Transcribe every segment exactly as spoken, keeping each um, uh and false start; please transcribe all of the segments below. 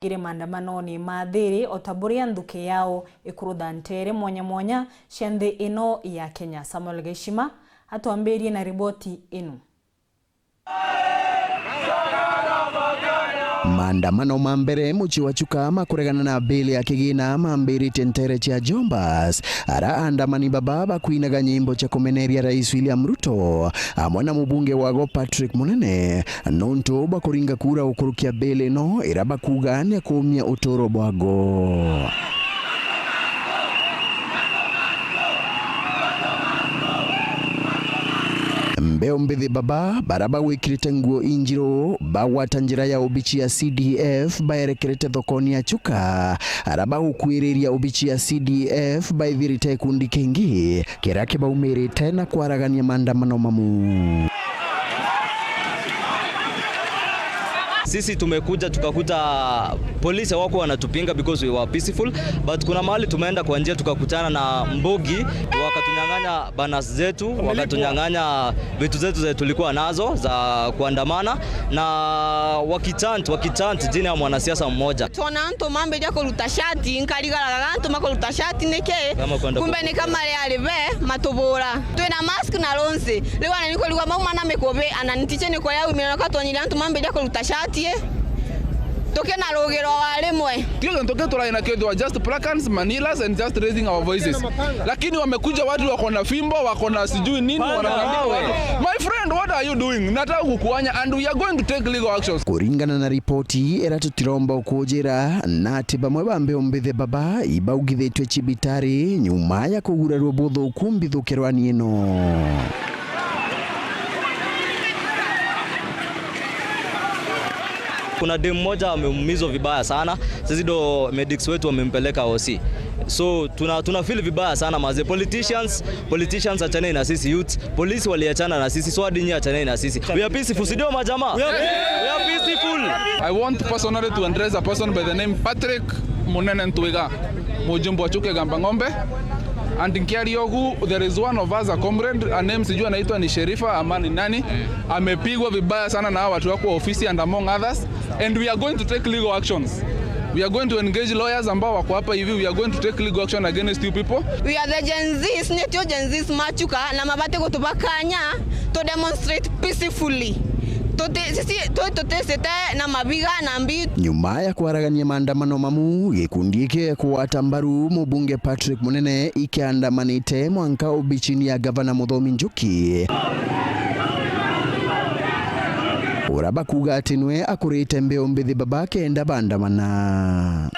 Kiri maandamanoni ma thiri, o ta buria nthuki yao ikurutha nteere mwanya mwanya cia nthi ino ya Kenya. Samuel Gaishima atwambirie na riboti ino. Maandamano ma mbere mucii wa Chuka ma kuregana na bill ya kigina mambiritie nteere cia Jombas, ara aandamani baba bakwinaga nyimbo cia kumeneria Rais William Ruto amwe na mubunge wago Patrick Munene, nontu bwa kuringa kura gukurukia bill ino ira bakuuga ni ya kuumia uturo bwago. Mbeu mbithi baba, bara bagwikirite nguo injiru, bagwata njira ya obici ya C D F, baerekerete thokoni ya Chuka, ara bagukuiriria obici ya C D F, baithirite gikundi kingi, kiria kibaumirite na kwaragania maandamano mamu. Sisi tumekuja tukakuta polisi hawako wanatupinga because we were peaceful, but kuna mahali tumeenda kwa njia tukakutana na mbogi, wakatunyang'anya banners zetu, wakatunyang'anya vitu zetu zetu tulikuwa nazo za kuandamana, na wakichant, wakichant jina ya mwanasiasa mmoja. Twona antu mambiria kuruta shati, nkarigaraga antu makuruta shati niki? Kama kwenda kumbe ku- ni kamari ari be matubura. Twina mask na ronse. Riu ana nikurigwa mauma na mikubi, ana ntiche ni kuria aumire, na katwonyire antu mambiria kuruta shati, tukina rugiro wa rimwe. Kile ntoke turai na kethwa just placards, manilas and just raising our voices. Lakini wamekuja watu wako na fimbo, wako na sijui nini, wanatandika watu. My friend, what are you doing? Nataka kukuanya and we are going to take legal actions. Kuringana na ripoti ira tutiromba ukujira na ati bamwe ba mbeu mbithi baba ibaugithitwe cibitari nyuma ya kugurarua buthuku mbithukirwani ino. Kuna dem mmoja ameumizwa vibaya sana. Sisi ndo medics wetu wamempeleka O C. So tuna, tuna feel vibaya sana maze. Politicians, politicians achaneni na sisi youths. Polisi waliachana na sisi, so hadi nyinyi achaneni na sisi. We are peaceful, si ndio majamaa? We are, we are peaceful. I want personally to address a person by the name Patrick Munene Ntwiga, mujumbe wa Chuka Igamba Ng'ombe. And nkiaria ugu, there is one of us, a comrade, a name sijui anaitwa ni Sherifa ama ni nani, amepigwa vibaya sana na hawa watu wako ofisi and among others. And we are going to take legal actions. We are going to engage lawyers ambao wako hapa hivi. We are going to take legal action against you people. We are the Gen Zs, ni tio Gen Zs ma Chuka, na mabati gutuba kanya to demonstrate peacefully. Tuti-, sisi, tu-, tutisite na mabiga na mbi. Nyuma ya kwaragania maandamano mamu, gikundi giki gikugwata mbaru mubunge Patrick Munene ikiandamanite mwanka obicini ya gavana Muthomi Njuki. Ura bakuga ati nwe akurite mbeu mbithi baba kenda bandamana.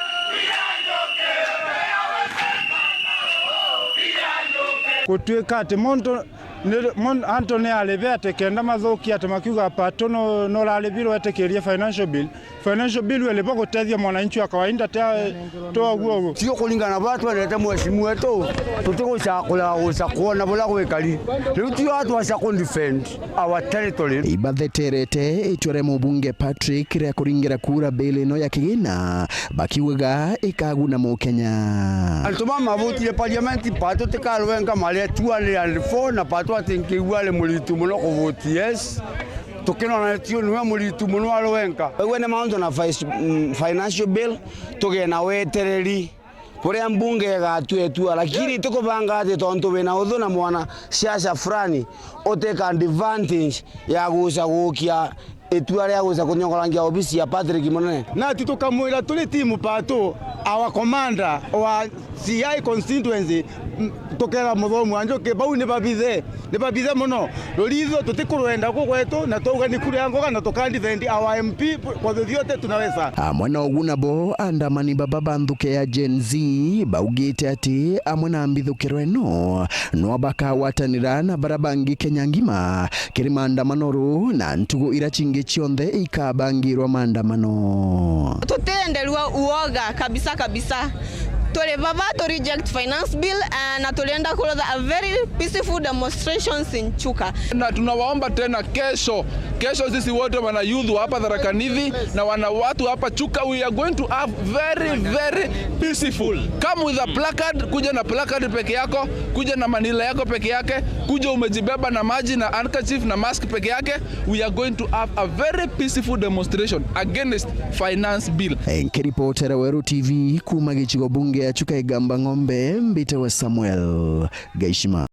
Gutuika ati muntu ni, mun-, antu ni aribe ati kenda mathukia ati makiuga Pato no, no uraribirwe etikirie financial bill. Financial bill ilipo gutethia mwananchi wa kawaida, ti a-, ti oguo oguo. Sio kuringana na buria twendete mheshimiwa wetu, tutigucakura guca kwona buria gwikari. Riu tio atwaca ku defend our territory. Ibatheterete itua ria mubunge Patrick ria kuringira kura bill ino ya kigina, bakiugaga ikaguna Mukenya. Antu ba mavotire parliament, Pato tikarwenga mari two hundred and four, na Pato atinkiigua ari muritu muno kuvoti yes. Tukinona tio niwe muritu muno ari wenka. Uguo ni mauntu na fi-, mm, financial bill, tugee na wetereri kuria mbunge igatua itua, lakini tukubanga ati tontu wina uthu na mwana siasa fulani, uteka advantage ya guca gukia itua ria guca kunyogorangia obisi ya Patrick Munene. Na ati tukamwira turi timu Pato, our commander wa C I constituency, m-, tukera Muthomi wa Njuki, bau ni babithe, ni babithe muno. Ruritho tutikurwenda ku gwetu, na twauga ni kura ya ngoga, na tukadefend our M P kwa vyovyote tunaweza. Amwe na ugu nabo, andamani baba ba nthuke ya Gen Z baugite ati amwe na mbithukiro ino, no bakagwatanira na bara bangi Kenya ngima kiri maandamano ru na ntugu ira cingi cionthe ikabangirwa maandamano. Tutienderwa uoga kabisa kabisa. Turi baba, tu reject finance bill, eh, na turienda kurutha a very peaceful demonstrations in Chuka. Na tunawaomba tena kesho, Kesho sisi wote wana youth wa hapa Tharaka Nithi na wana watu hapa Chuka, we are going to have very, very peaceful. Come with a placard, kuja na placard peke yako, kuja na manila yako peke yake, kuja umejibeba na maji na handkerchief na mask peke yake. We are going to have a very peaceful demonstration against finance bill. Nkiripotera Weru T V kuuma gicigo bunge ya Chuka Igamba Ng'ombe, mbitawa Samuel Gaishima.